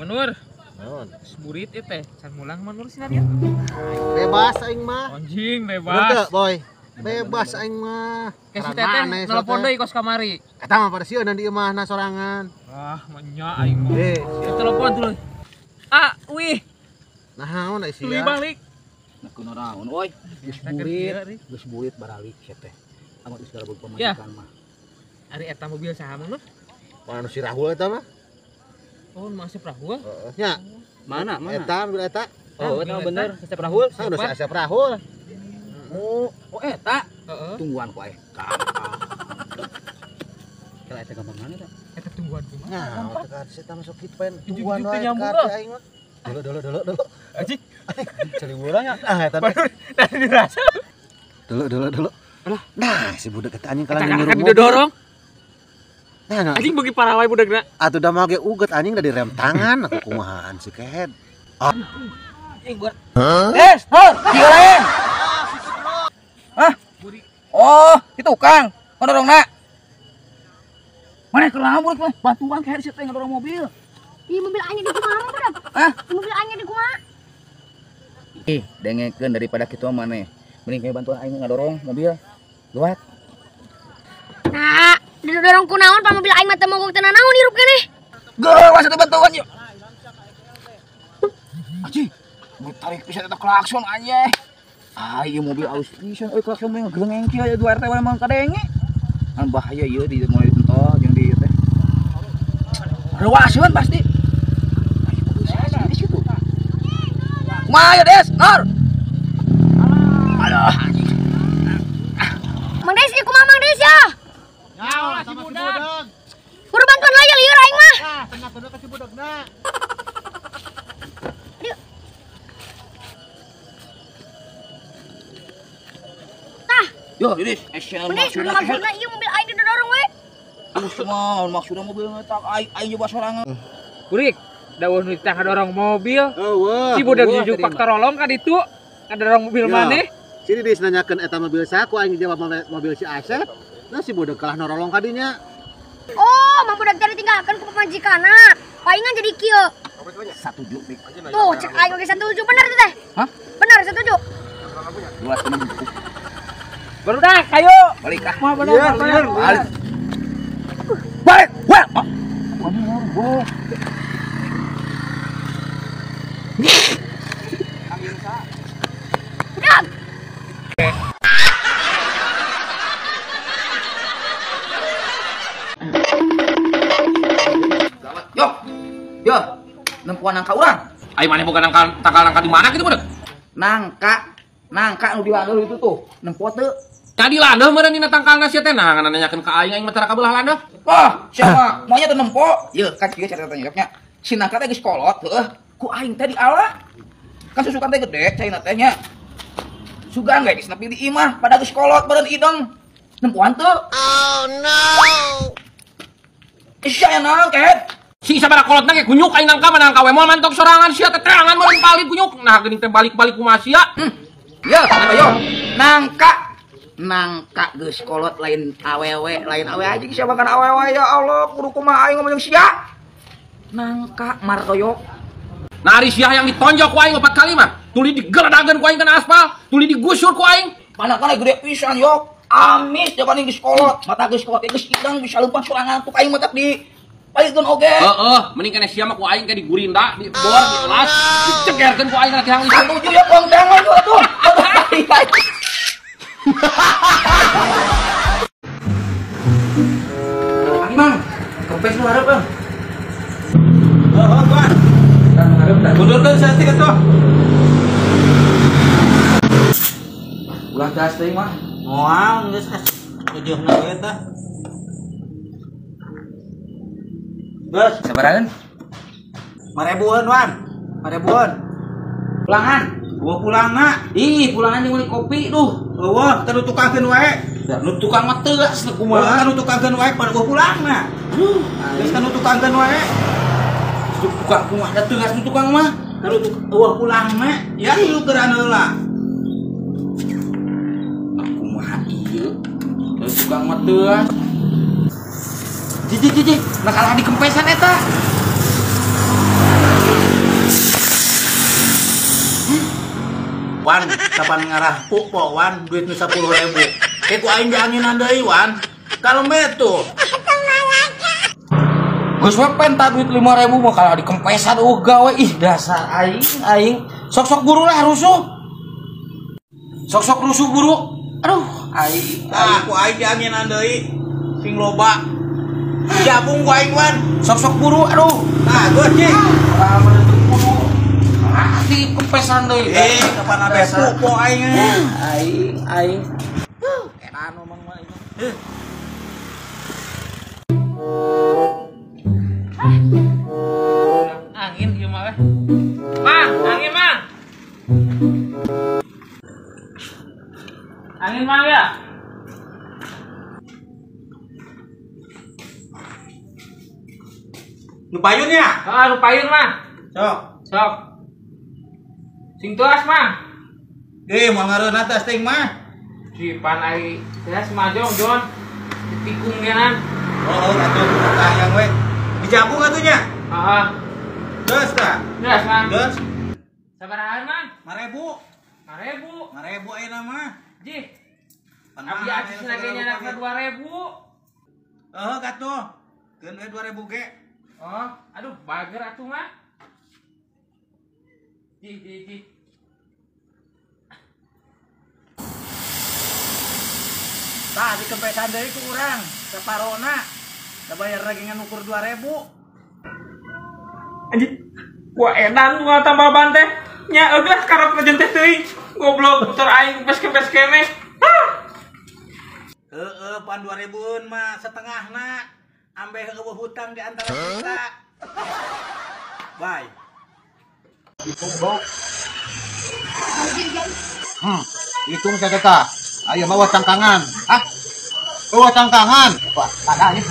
Manur. Naon? Seburit ieu teh, can mulang Manur sih dia. Bebas aing mah. Anjing bebas. Bener boy. Bebas aing mah. Ke si teteh telepon deui kos kamari. Eta mah pada sieun di imahna sorangan. Ah, menya aing mah. Telepon dulu. Ah, wih. Naon ai sia? Tuluy balik. Nah, kunaon euy. Geus burit baralik sia teh. Amat geus garabeg pamajikan mah. Ari eta mobil saha Mang Nur? Mana si Rahul eta mah? Oh, masih Rahul? Heeh. Nya. Mana? Mana? Eta mobil eta. Oh, eta bener, Asep Rahul. Saha si Asep Rahul? Oh, eta. Heeh. Tungguan ku aing. Kala eta gampang mana eta? Eta tungguan kumaha? Nah, teu ka eta masuk kitu pengen tungguan wae ka aing mah. Dulu. Anjing. Celi bola nya. Ah, eta. Baru tadi dirasa. Dulu. Alah, nah si budak eta anjing kalah nyuruh mobil. Didorong. Nah, anjing beuki parah wae budakna. Atuh da mah ge uget anjing da direm tangan atuh kumahaan si kehed. Anjing buat. Des, hor, digalain. Hah? Oh, itu tukang. Ngedorongna. Mana keur budak mah bantuan kehed sia teh ngedorong mobil. Ih, mobil aing di kumaha budak? Hah? Mobil aing di kumaha? Ih, dengekeun daripada kitu maneh. Mending kayak bantuan aing ngadorong mobil. Luat. Nah, didorong ku naon pan mobil aing mah teu mogok teu nanaon hirup keneh. Geuwas atuh bantuan yuk. Anjing, mobil tarik pisan eta klakson anjing. Ah, ieu mobil alus pisan euy klakson mah ngegelengeng kieu aya 2 RT wae mah kadenge. Kan bahaya ieu di mulai ditentol jeung di ieu teh. Reuaseun pasti. Ayo mobil saya di situ. Kumaha ya Des? Nor. Aduh. Mang Des, ieu kumaha Mang Des ya? Nyawa sama si budak. Kudu bantuan lah ya lieur aing mah. Nah, tengah kudu ka si budakna. Aduh. Tah. Yo, Des, esian maksudna. Maksudna ieu mobil aing didorong we. Usman, maksudna mobil eta aing aing nyoba sorangan. Kurik, dawuh nu teh ngadorong mobil. Eueuh. Si budak jujuk pak torolong ka ditu ngadorong mobil maneh. Sini Des nanyakeun eta mobil saha ku aing jawab mobil si Asep. Nah si budak kalah norolong kadinya. Oh, mang budak tadi ditinggalkeun ku pamajikanna. Palingan jadi kieu. Satuju, Pik. Tuh, cek aing oge satuju bener tuh teh. Hah? Bener satuju. Dua teman cukup. Barudak, ayo. Balik ah. Mah bener. Balik. Balik. Wah. Bener, Budak. Yo. Yo, nempuan nangka urang. Ai maneh boga nangka tangkal nangka di mana kitu budak? Nangka, nangka nu di landeuh itu tuh, nempo teu. Tadi landeuh meureun dina tangkalna sia teh nah nanyakeun ka aing aing mah tara kabelah landeuh. Wah, siapa? Maunya teu nempo. Yeuh, kan kieu caritana nya. Si nangka teh geus kolot heueuh, ku aing teh diala. Kan susukan teh gede caina teh nya. Sugan ge geus nepi di imah pada geus kolot beureun ideng. Nempoan teu? Oh no. Sia naon kehed? Si sabaraha kolotna ge kunyuk aing nangka mah nangka we moal mantok sorangan sia teh teangan meureun palid kunyuk. Nah geuning teh balik-balik kumaha sia. Yo, ayo. Nangka. Nangka geus kolot lain awewe, lain awe aja sia makan awewe ya Allah, kudu kumaha aing ngomong jeung sia. Nangka martoyo. Nah ari sia yang ditonjok ku aing 4 kali mah, tuli digeledageun ku aing kana aspal, tuli digusur ku aing. Mana-mana gede pisan yo. Amis jaban geus kolot, mata geus kolot geus idang bisa leumpang sorangan tuh aing mah di palikeun oge. Heeh, mending kana sia mah ku aing ke digurinda, dibor, dielas, dicegerkeun ku aing kana tihang listrik. Satuju ya kong jangan tuh. Mang, kempes nu hareup, Bang. Heeh, Bang. Hareup dah. Mundurkeun saeutik atuh. Ulah gas teuing mah. Moal geus ah. Ujungna we tah. Geus, sabarahan? 5.000-an, Wan. 5.000-an. Pulangan. Gua pulangna. Ih, pulangan jeung meuli kopi duh. Eueuh, teu nu tukangkeun wae. Da nu tukang mah teu geus kumaha. Kan nu tukangkeun wae pada gua pulangna. Geus kan nu tukangkeun wae. Tukang kumaha da teu geus nu tukang mah. Kan nu eueuh pulangna. Ya lu geura heula. Kumaha ieu? Da tukang mah teu. Jiji, nah kalah di kempesan eta. Wan, kapan ngarah po Wan duit nu 10.000. Ku aing dianginan deui Wan. Kalem tuh. Geus we penta duit 5.000 mah kalah dikempesan eueuh gawe ih dasar aing aing. Sok-sok buru lah rusuh. Sok-sok rusuh buru. Aduh, aing. Tah ku aing dianginan deui. Sing loba. Jabung ku aing Wan. Sok-sok buru aduh. Tah geus cing. Ah, dikempesan deui. Kapan abe po aing. Aing aing. Edan omong mah ieu. Angin ieu mah weh. Mah, angin mah. Angin mah ya. Nu payun ya? Heeh, nu payun mah. Sok. Sok. Sing tuas mah. Deh, moal ngareunah teh teuing mah. Si pan ai teh majong Jon. Ditikung genan. Oh, atuh tayang we. Dijabung atuh nya? Heeh. Geus tah? Geus, Mang. Geus. Sabaraha mah? 5.000. 5.000. 5.000 ayeuna mah. Jih. Abdi acis lagi nyanak 2.000. Heeh, katuh. Keun we 2.000 ge. Oh, aduh bager atuh mah. Jih, jih, jih. Tah dikempesan deui ku urang, saparona. Da bayar lagi ngan ukur 2.000. Anjir, gua edan gua tambah ban teh. Nya eueuh lah karep jeung teh teuing. Goblok motor aing kempes-kempes keneh. Heeh, pan 2.000-eun mah setengahna. Ambeh eueuh hutang di antara kita. Bye. Hitung saya teh. Ayo bawa cangkangan. Hah? Bawa cangkangan. Wah, ada ini.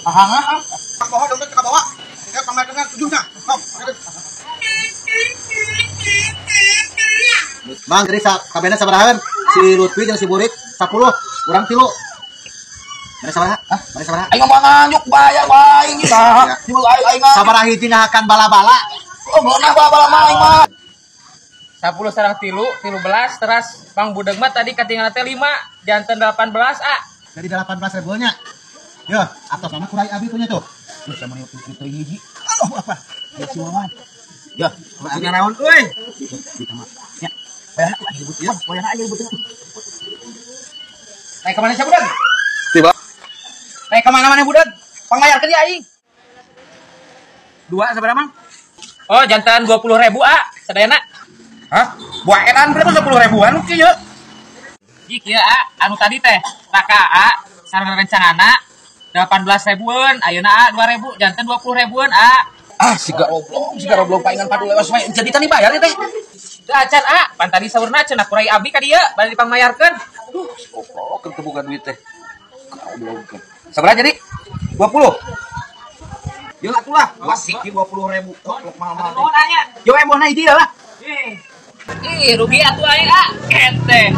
Ah, ah. Bawa dompet ke bawah. Ya, pangmakeun tujuhna. Sok. Bang, jadi kabehna sabarahan? Si Lutfi jeung si Burik 10, urang 3. Mere sabaraha? Hah? Mere sabaraha? Aing mah nganyuk bayar wae aing tah. Di aing aing. Sabaraha hiji ngahakan bala-bala. Oh, meunah bala-bala mah aing mah. 10 sareng 3, 13 teras Bang Budeg mah tadi katinggalan teh 5, janten 18 A. Jadi 18 ribu nya. Yo, atos mah kurai abi punya tuh. Duh, sama nih teu hiji. Aduh, apa? Ya si Wawan. Ya, punya naon euy? Ya. Bayarna aing ribut ya, bayarna aing ribut. Naik ke mana sih Budeg? Tiba. Naik ke mana mana Budeg? Pangbayarkeun ya aing. Dua sabaraha Mang? Oh, jantan 20.000 A, sadayana. Hah? Buah edan berapa 10 ribuan kieu? Ji kieu A, anu tadi teh raka A sareng rencanana 18 ribuan, ayeuna A 2.000, jantan 20 ribuan A. Ah, siga roblong paingan padu lewas wae. Jadi tani bayar teh. Teu acan A, pan tadi saurna cenah kurai abi ka dieu bari dipangmayarkeun. Aduh, si goblok keur teu boga duit teh. Goblok. Sabaraha jadi? 20. Yeuh atuh lah, wasik 20.000. Goblok mahal-mahal. Nuhun anya. Yo embohna hiji lah. Ih, rugi atuh aing A. Ente.